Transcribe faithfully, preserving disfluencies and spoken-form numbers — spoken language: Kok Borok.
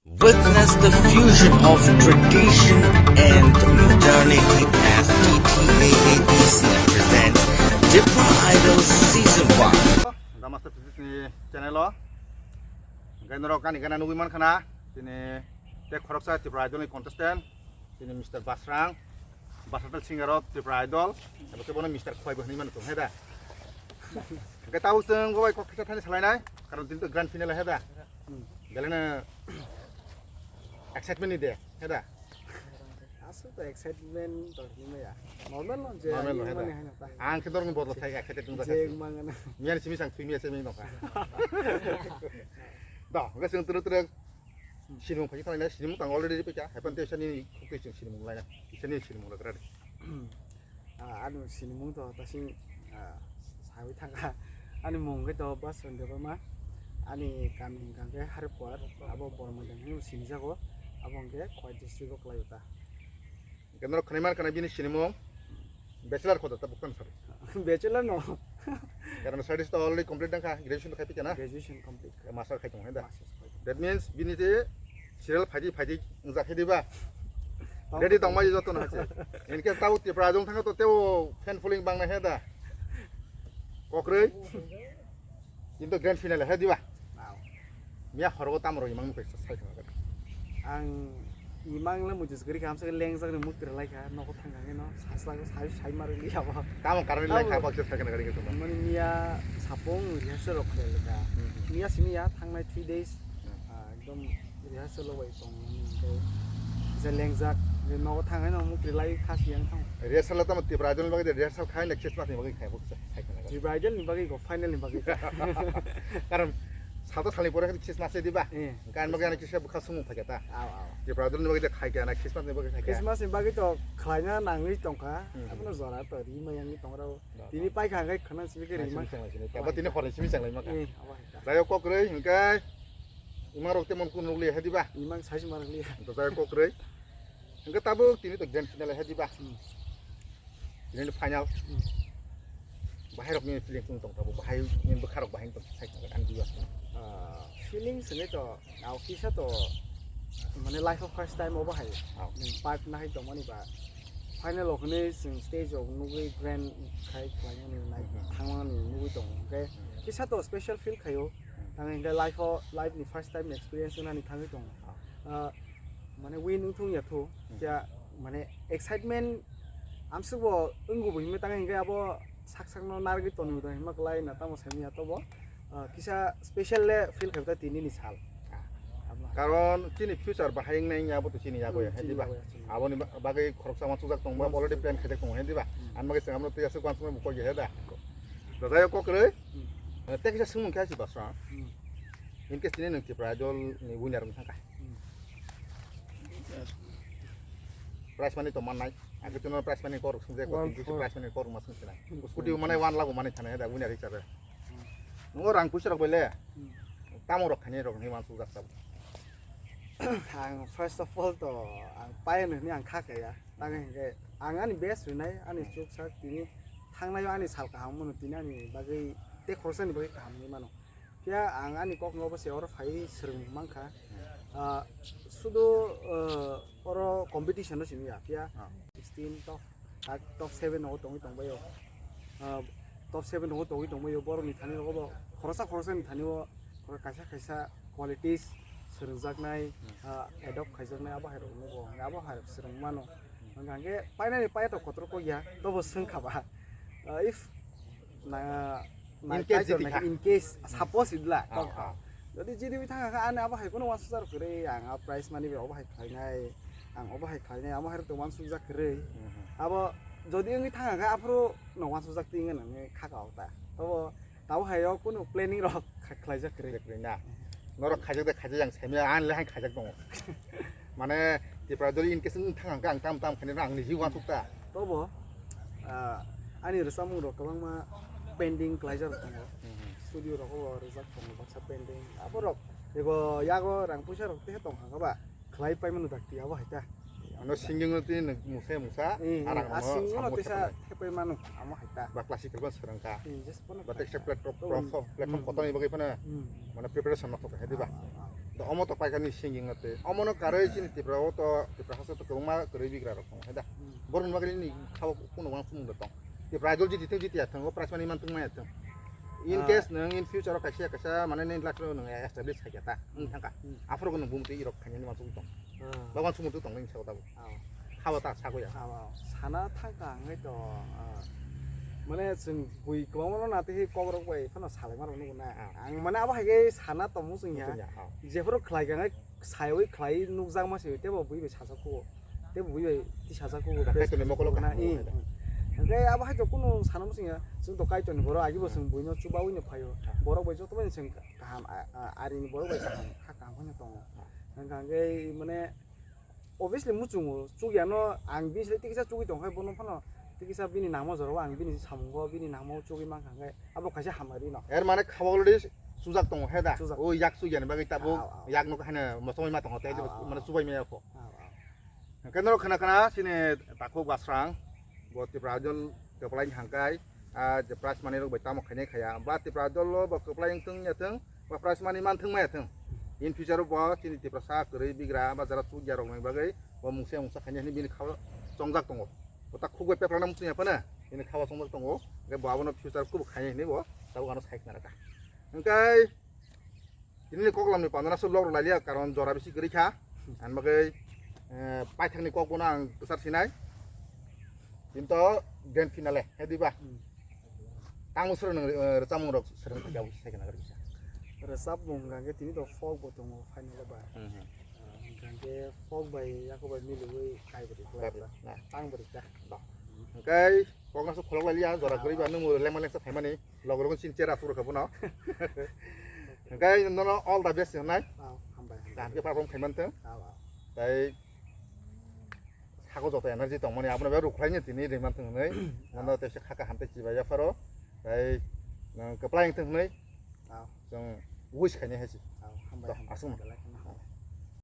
Witness the fusion of tradition and modernity as T T A A D C presents Tipra Idol Season one. Damaste Physics ni channel o. Hingke norok ani gana nugui mankha na, tini tei khoroksa Tipra Idol ni contestant, tini Mister Basrang, Basrang singer of Tipra Idol, abo khe bono Mister Khwai bo hinui mano tong, he da? Hingke tabuk chwng bo bai kok kisa thani salainai, karon tini to grand final, he da? Belai no excitement ni de, he da? Aswk to excitement to hinwi maya. Normal no je. Normal no, he da? Mani hana ta. Ang khe dorni bodol thai excited wngkha. Je mangana. Miyani simi sang thwi miya se mi nokha. Da, ga sing turu turu sinimung phai thang na, sinimung tang already paikha. Hapan te sani khukti sing sinimung laina. Sani sinimung lagra. Ah, ani sinimung to tasing, ah, sawi thangkha. Ani mung khe to Basrang Debbarma. Ani kami hwnkha khe Haripur, abo Bormodang hinwi sinijago. Abo hwnkhe Khwai district o kwlai ta. Hwnkhe norok khwnai mankha na bini sinimung bachelor khoda ta buktan sari. Bachelor no. Karon studies to already complete dangkha, graduation to khai pikha na? Graduation complete. Master khai tongo, he da? Masters khai tongo. That means bini je serial phaidi phaidi wngjakhe diba? Tamo. Ready tongma joto no hache. In case tabo Tipra jong thangkha to tebo fan following bang na he da? Kokroi. Kintu grand final he diba? Wow. Miya horogo tamo roi mang pe sai thangkha. Ang imang le mujus gri kam se lengjak ni mukti lai kha, nogo thang kha no, sasla ko sai, sai mar li abo. Tamo karon lai kha, tamo. Baksa sai kana gari ko. Mani miya sapung rehearsal rok khlai lai kha. Hmm. Miya simi ya thangnai three days. Hmm. Ah, ekdom rehearsal rok bai tong ni khe je lengjak, je nogo thang no mukti lai kha si yang thang. Rehearsal tamo Tipra Idol ni bagwi rehearsal khai na Christmas ni bagwi khai buksa sai kana gari. Tipra Idol ni bagwi ko final ni bagwi. Karon sato salni pore Christmas se diba? Eh. Kan bagwi ani kisa bukha sumung phai kha ta. Aw, aw. Tipra Idol ni bagwi de khai kha na, Christmas ni bagwi khai kha. Christmas ni bagwi to khlaina nangwi tongkha. Hmm. Abono jora to ri ma yang ni tongrao. Da, tini da. Paikha hwnkhe khwna simi khe ri ma. Simi simi simi. Kaba tini hor simi changlai ma kha. Eh, abo hai kha. Jayok kokroi hwnkhe imang rok temon kun rok liya he diba? Imang sai sima rok liya. To jayok kokroi. Hwnkhe tabuk tini to grand final he diba? Hmm. Tini final. Hmm. Bahai rok ni feeling tung tong tabuk, bahai ni bwkha rok bahai tong sai tong ani biyo. Ah, feeling sini to, au kisa to, mane life of first time obo hai. Au. Nwng part nahai tongmani ba final o hwnwi chwng stage o nugwi grand khai khlaimani nai, mhm, thangmani nugwi tongo. Hwnkhe, mhm, kisa to special feel khaio. Mhm. Thangwi hwnkhe life o, life ni first time experience wngnani thangwi tongo. Au. Ah, mane win wngthung ya thu, hmm, kya mane excitement amsuk bo wngbo bo hinwi tang hinkhe abo sak sak no narwgwi tonwi tong hinma kwlai na tamo saimanya tobo, ah, kisa special le feel khaibta tini ni sal. Ah. Abo. Karon chini future bahai wngnai wngya abo to chini yago ya, hmm, he diba? Chini yago ya, chini. Aboni ba-, bagwi khoroksa ma chujak tong ba, hmm, already plan khaijak tongo, he diba? Hmm. Ani bagwi chwng abono tei aswk uansukmani bo kok ya, he da? Kok. Rwjak ya kokrwi. Hmm. Eh, tei kisa swngmung khe si basra. Hmm. In case tini nwng Tipra Idol ni winner wng thangkha. Hmm. Prize money to mannai. Ang khe chwngno prize money kok rok swngjak, one crore. Prize money kok rok ma swngsinai. Hmm. Scooty bo manai one lakh bo manai thani da winner hisabe. Hmm. Nungo rang puisa rok bai le. Hmm. Tamo rok khainai rok ni wansuk jak tabuk. Ang first of all to ang pai hwnwi ang kha kaya. Tang hinkhe ang ani best hwnai ani, hmm, chuk sak tini thangnai ani sal kaham mano tini ani bagwi tei khoroksa ni bagwi kaham hinwi mano. Phiya ang ani kok no obo se oro phai swrwng mankha. Ah, sudu, ah, oro competition no simi ya. Phiya, ah, sixteen top, ah, top seven no tongwi tongbaio. Ah, top seven no tongwi tongbaio. Borok ni thani rogo bo khoroksa khoroksa ni thani o kaisa kaisa qualities swrwngjaknai, hmm, ah, adopt khaijaknai abo hai rok nugo. Abo hai rok swrwng mano. Hmm. Hwnkhe painani paiya to kotor kok ya. Tobo swngkha ba. Ah, if na, na in case kaitor jiti na kha. In case, hmm, suppose idla, ah, tong kha. Ah. Jodi jiti wi thang kha, ani abo hai kuno wansuk jak kwrwi, ang a prize money bai obo hai khlainai, ang obo hai khlainai, amo hai rok to wansuk jak kwrwi. Mhm. Abo jodi wngwi thang kha, aphuru no wansuk jak twi wngwi nang kha ka ta. Tobo tabo hai o kuno planning rok kha-, khlai jak kwrwi. Jak kwrwi na. Norok khaijak de khaijak yang saimya, ang le hai khaijak tongo. Mane, Tipra Idol in case wng thang ang, ang tam tam khainai, ang niji uansuk ta. Tobo, ah, ani rwchapmung rok kwbangma pending klaijak rok tongo. Mhm. Studio rogo bo rwjak tongo, baksa pending. Abo rok, ego yago rang puisa rok teha tong kha ba, khlai pai mano dakti abo hai ta. Ano singing no tini nwng mungsa mungsa, eh, arang a no singing no samung tesa thepai mano, amo hai ta. Ba classical ba swrang kha. Eh, just pono ba khlai teisa kha. Platform, platform, platform, hmm, kotor ni bagwi phano, hmm, mane preparation no thok kha, diba? Ah, ah. Omo to paikani singing ate. Omo no karwi chini Tripura o to Tripura hasa to kwbangma kwrwi bigra rok tongo, hai da. Hmm. Borok ni bagwi ni khao kuno wang sumung da tong. Tripura idol jiti thung jiti ya thung, o prize money man thung ma ya thung. In Ah. case nwng in future o kaisa kaisa mane nine lakh rok nwng establish khai kha ta, wng thang kha. Hmm. Aphuru nwng bumtwi rok khainani ma sumung tong. Ah. Bhagwan sumung tong nini sao da bo. Ah. Khao ta sago ya. Ah, ah. Sana thang kha hwnwi to, ah. Mane chwng bui kwbangma no na tei kok rok bai phano salai ma rok nugo na. Ah. Ang mane abo hai khe sana tongmo chwng ya. Chwng ya, ah. Jephuru khlai kha hwnwi saiwi khlai nukjakma se tebo bui bai sajak kho, tebo bui bai ti sajak kho, Da, best Kaitorni mokolo na, kaham i, wngkha da. Hwnkhe abo hai to kunu sana muchung ya, chwng to Kaitorni borok, agi bo chwng buino chubaui no phaio, borok bai joto bai chwng kaham, a, a, arini borok bai kaham, kha kaham phano tongo. Hwnkha hwnkhe mane obviously muchungo, chugyano ang bini side tikisa chugui tongkhe bono phano tikisa bini nangma jorao ang bini samungo bini nangma chugui mankha hwnkhe abo kaisa hamari no. Er mane khao already sujak tongo he da. Sujak. O yak sugya ni bagwi tabuk. Aw, aw. Yak no haino mochomoi ma tongo tei Aw, aw, mane aw. Chubai maya kho. Aw, aw. Hwnkhe norok khna khna chini takhuk Basrang bo Tripura Idol kwplai ni hangkai, ah, je prize money rok bai tamo khainai khaya. Ba Tripura Idol o bo kwplai wngthung ya thung, ba prize money man thung maya thung. In future o bo chini Tiprasa kwrwi bigra ba jara chukya rok ni bagwi bo mungsa mungsa khainai hwnwi bini khao chongjak tongo. Bo takhuk bai pepla na muchung ya phano bini khao chongjak tongo. Hwnkhe bo abono future kubu khainai hwnwi bo tabuk ano sai khna rwkha. Hwnkhe Tini ni koklam ni panda na se log rw lailiya, karon jora bisi kwrwi kha. Ang bagwi, eh, paithak ni kok bono ang kwchar sinai. Tini to grand finale, he diba? Hmm. Tamo swrwng nwng, eh, rwchapmung rok swrwng kha, abo se kena kwrwi kha. Rwchapmung hwnkha khe tini to folk bo tongo final o ba. Hmm, hmm. Ah, hwnkha khe folk bai yako bai miliwi kai bo ri khlai Bai, ba. Na. Tang bo ri kha. Ba. Hwnkhe kok na se kholok lailiya, jora kwrwi ba nwng lengma lengsa phaimani. Logo logo chini chera phuru kha bono. Hwnkhe nono all the best hwnai. Oh, hambai, hambai. Kaham khe perform khai manthung. Oh, oh. Tai sako joto energy tongmani abono be rukhlaini tini ri manthung hwnwi. Nono tei se khaka hamtei chibai yapharo. Tai nang kwplai wngthung hwnwi. Oh. Chwng wish khaini hai se. Oh, hambai, To, hambai, aswk. Hambai.